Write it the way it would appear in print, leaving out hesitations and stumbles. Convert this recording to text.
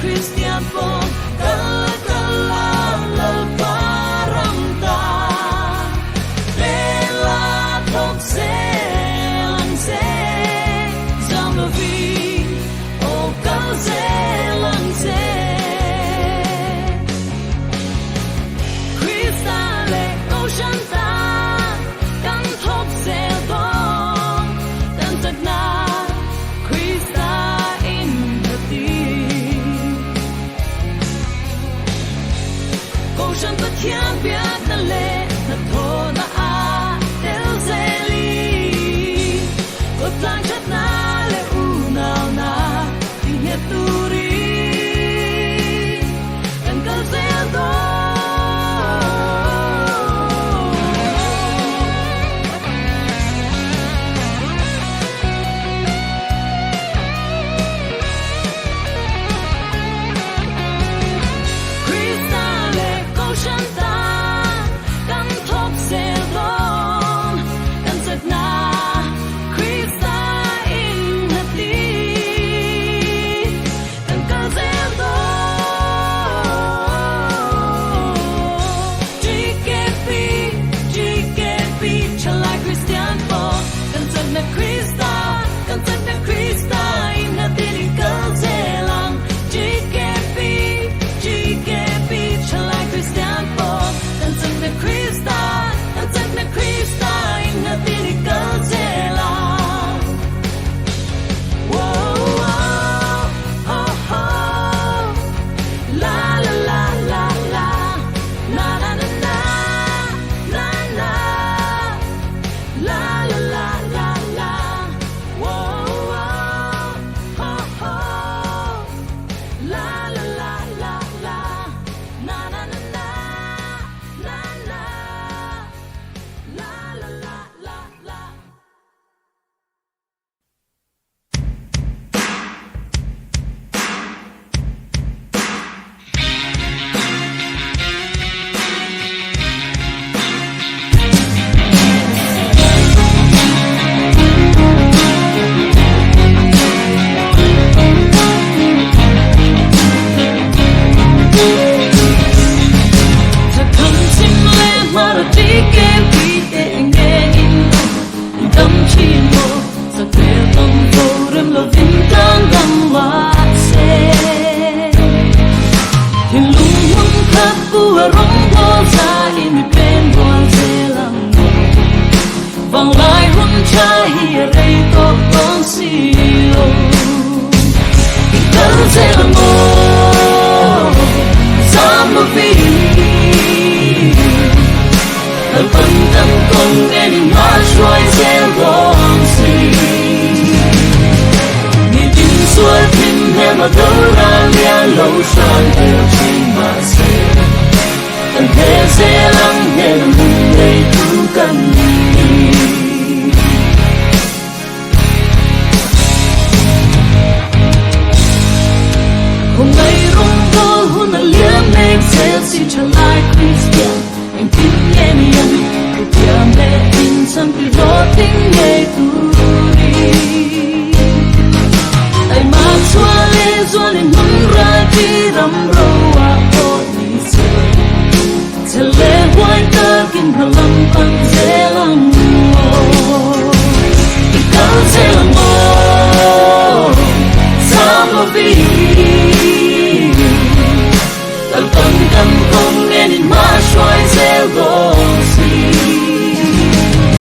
Kristian pawh kal a kal a Lalpa ram ta. Bela thawk zel ang che, zam lovin aw kal zel ang che. Krista leh Kohhran tan kan thawk zel dawn, kan chakna Krista in a ti. Kohhran Pathian biakna leh hnathawhna a tel zel i, kawtlang thatna leh unauna tinghet turin kan kal zel dawn. Krista leh Kohhran tan kan thawk zel dawn, kan chakna Krista in a ti, kan kal zel dawn. GKP, GKP, Thalai Kristian pawh kan chakna Krista, kan chakna Krista in a ti ni kal zel ang. GKP, GKP, Thalai Kristian pawh kan chakna Krista, kan chakna Krista in a ti ni kal zel ang. Vanglai hun tha hi a rei tawh dawn si lo. I kal zel ang aw, zam lovin. Lalpan kan kawng nen in hma hruai zel dawn si. Nitin sual thin hnem a do ral lian lo hran tel thin mahse. Kan he zel ang hnen a nun nei tu kan ni. Khawngaih rawngbawl hun a liam mek zel si thalai Kristian engtin nge ni ang thutiam leh inchhan ti hlawhtling ngei turin. Taima chhuah leh zualin hmun ralti ram ro ah pawh ni se, chhel leh huai takin hna lam pan zel ang.